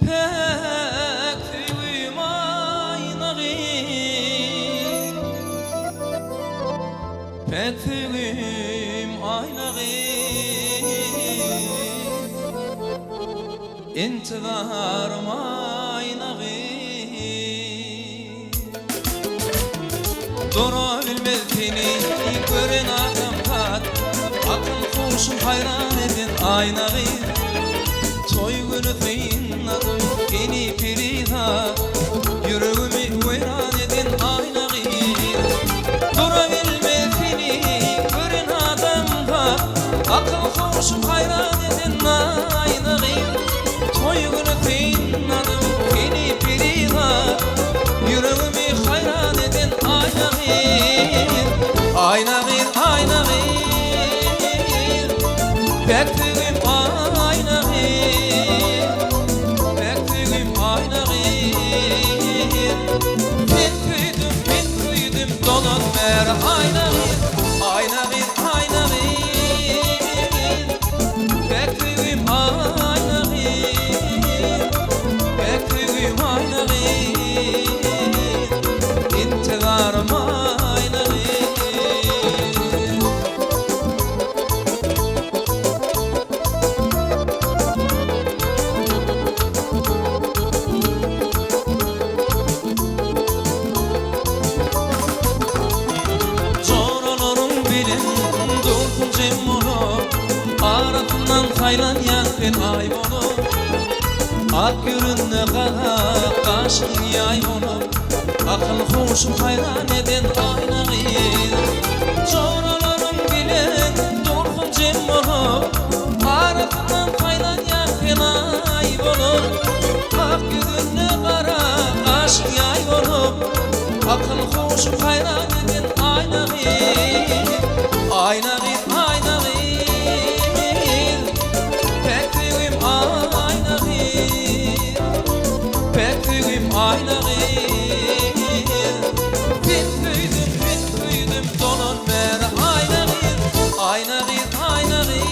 Päk söýgüm aýna gyz, Päk söýgüm aýna gyz, Intizarym aýna gyz. Dura bilmez seni gören adamzat, Akyl-huşum haýran eden aýna gyz. Toý güni synladym seni perizat, Ýüregimi weýran eden aýna gyz. Dura bilmez seni gören adamzat, Akyl-huşum haýran eden aýna gyz. Toý güni synladym seni perizat, Ýüregimi haýran eden aýna gyz. Aýna gyz, aýna gyz, Päk söýgim aýna gyz, Päk söýgim aýna gyz. Sen söýdüm, men söýdüm, dolan bäri aýna gyz, Aýna gyz, aýna gyz, Päk söýgim aýna gyz, Päk söýgim aýna gyz, Intizarym aýna gyz. saýlanýaň sen aý bolup Ak ýüzünde gara gaşyň ýaý bolup Akyl huşum haýran eden aýna gyz Joralaryň bilen dursun jem bolup Arasyndan saýlanýaň sen aý bolup Ak ýüzünde gara gaşyň ýaý bolup Akyl huşum haýran eden aýna gyz Aýna gyz aýna gyz Päk söýgim aýna gyz Päk söýgim aýna gyz Sen söýdüm men söýdüm dolan bäri aýna gyz Aýna gyz aýna gyz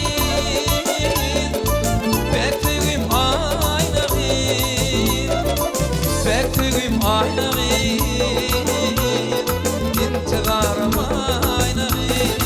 Päk söýgim aýna gyz Päk söýgim aýna gyz Intizarym aýna gyz.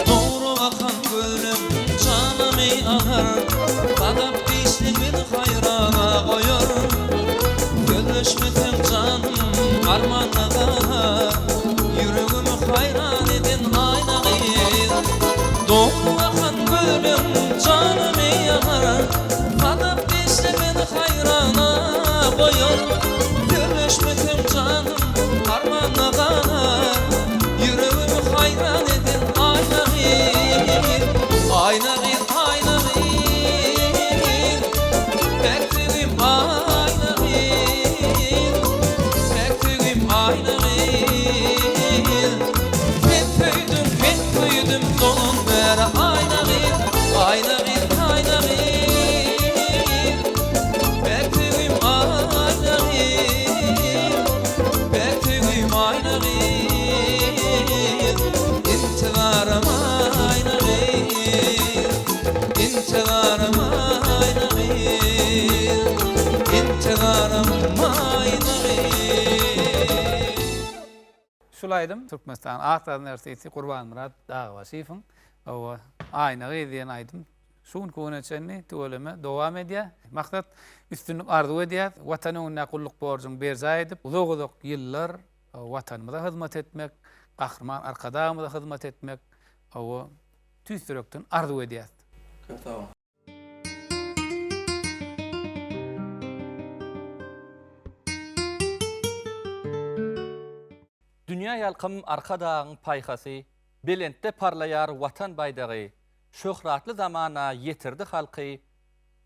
Dogry bakan gözleň janymy alar, Sadap dişli meni haýrana goýar. Sözleşmeseň janym armanda galar, Ýüregimi haýran eden aýna gyz. Dogry bakan gözleň janymy alar, Sadap dişli meni haýrana goýar. Sözleşmeseň janym armanda galar, Ýüregimi haýran eden aýna gyz, Aýna gyz, aýna gyz, Päk söýgim aýna gyz, Päk söýgim aýna gyz. Sen söýdüň, men söýdüm, dolan bäri aýna gyz, Aýna gyz, aýna gyz, Päk söýgim aýna gyz. Päk söýgim aýna gyz, Intizarym aýna gyz, Intizarym aýna gyz, Intizarym aýna gyz. Şul aýdym Türkmenistanyň at gazanan artisti Gurbanmyrat Dagbaşyýewiň Hawa, Aýna gyz diýen aýdym şu günki güne çenli tüweleme dowam edýär. Maksat üstünlik arzuw edýäs. Watan öňündäki gulluk borjuňy berjaý edip, uzak-uzak ýyllar Watanymyza hyzmat etmek, Gahryman Arkadagymyza hyzmat etmek, hawa, tüýs ýürekden arzuw edýäs. Köp sag boluň. Dünýä ýalkym Arkadagyň paýhasy, Belentde parlaýar Watan baýdagy, Şöhratly zamana ýetirdi halky,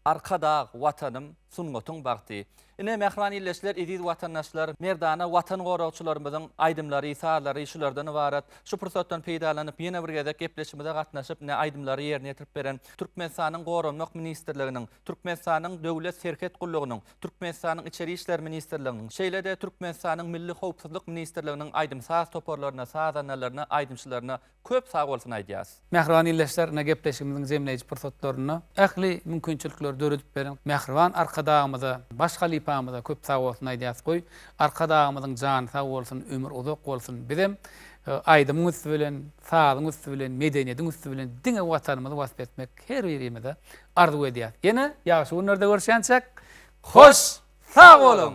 Arkadag, Watanym, sungatyň bagty. Ine, mähriban ildeşler, eziz watandaşlar, merdana Watan goragçylarymyzyň aýdymlary, sazlary şulardan ybarat. Şu pursatdan peýdalanyp, ýene bir gezek gepleşigimize gatnaşyp, ine, aýdymlary ýerine ýetirip beren Türkmenistanyň Goranmak ministrliginiň, Türkmenistanyň Döwlet serhet gullugynyň, Türkmenistanyň Içeri işler ministrliginiň, şeýle-de Türkmenistanyň Milli howpsuzlyk ministrliginiň aýdym-saz toparlaryna, sazandalaryna, aýdymçylaryna köp sagbolsun aýdýarys. Mähriban ildeşler, ine gepleşigimiziň jemleýji pursatlarynda ähli mümkinçilikleri döredip beren mähriban Arkadagymyza, baş halypamyza köp sagbolsun aýdýarys. Goý, Arkadagymyzyň jany sag bolsun, ömri uzak bolsun. Bizem aýdymyň üsti bilen, sazyň üsti bilen, medeniýetiň üsti bilen diňe Watanymyzy wasp etmek her birimize arzuw edýäris. Ýene ýagşy günlerde görüşýänçäk, hoş sag boluň!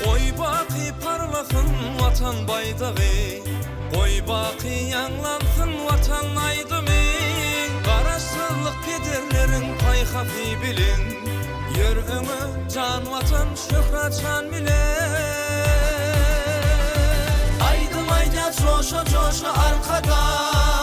Goý baky parlasyn Watan baýdagy, Goý baky ýaňlansyn Watan aýdymy. Garaşsyzlyk pederleriň paýhasy bilen, Ýör öňe jan Watan şöhrat şan bile. Aýdym aýdýas joşa-joşa Arkadag.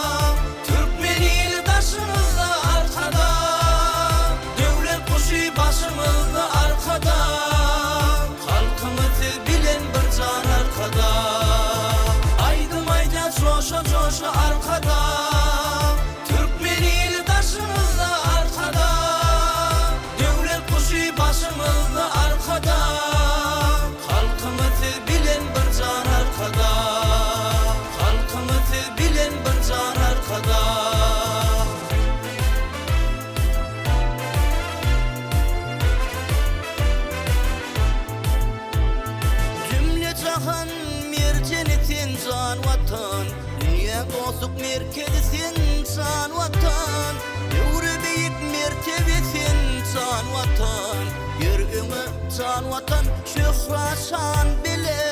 joşa-joşa Arkadag. Türkmen ili daşymyzda Arkadag. Döwlet guşy başymyzda Arkadag. Halkymyz siz bilen bir jan Arkadag. Halkymyz siz bilen bir jan Arkadag. Jümle jahan merjeni sen jan Watan, Dünýä dostluk merkezi sen jan Watan, Döwre beýik mertebe sen jan Watan, Ýör öňe jan Watan şöhrat şan bile.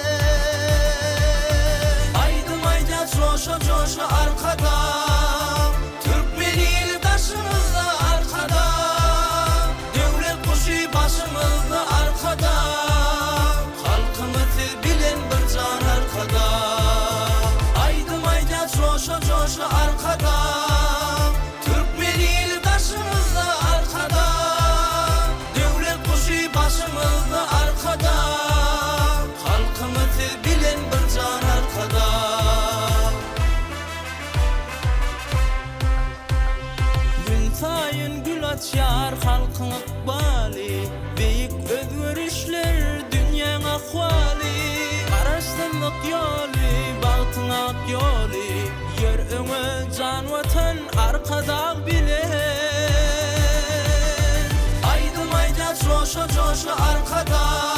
Aýdym aýdýas joşa-joşa Arkadag, Türkmen ili daşymyzda Arkadag, Döwlet guşy başymyzda Arkadag, Halkymyz siz bilen bir jan Arkadag. Aýdym aýdýas joşa-joşa Arkadag, Türkmen ili daşymyzda Arkadag, Döwlet guşy başymyzda Arkadag, Halkymyz siz bilen bir jan Arkadag. Günsaýyn gül açýar halkyň ykbaly, Beýik özgerişler dünýäň ahwaly. Garaşsyzlyk ýoly, bagtyň ak ýoly, Ýör öňe jan Watan, Arkadag bilen. Aýdym aýdýas joşa-joşa Arkadag.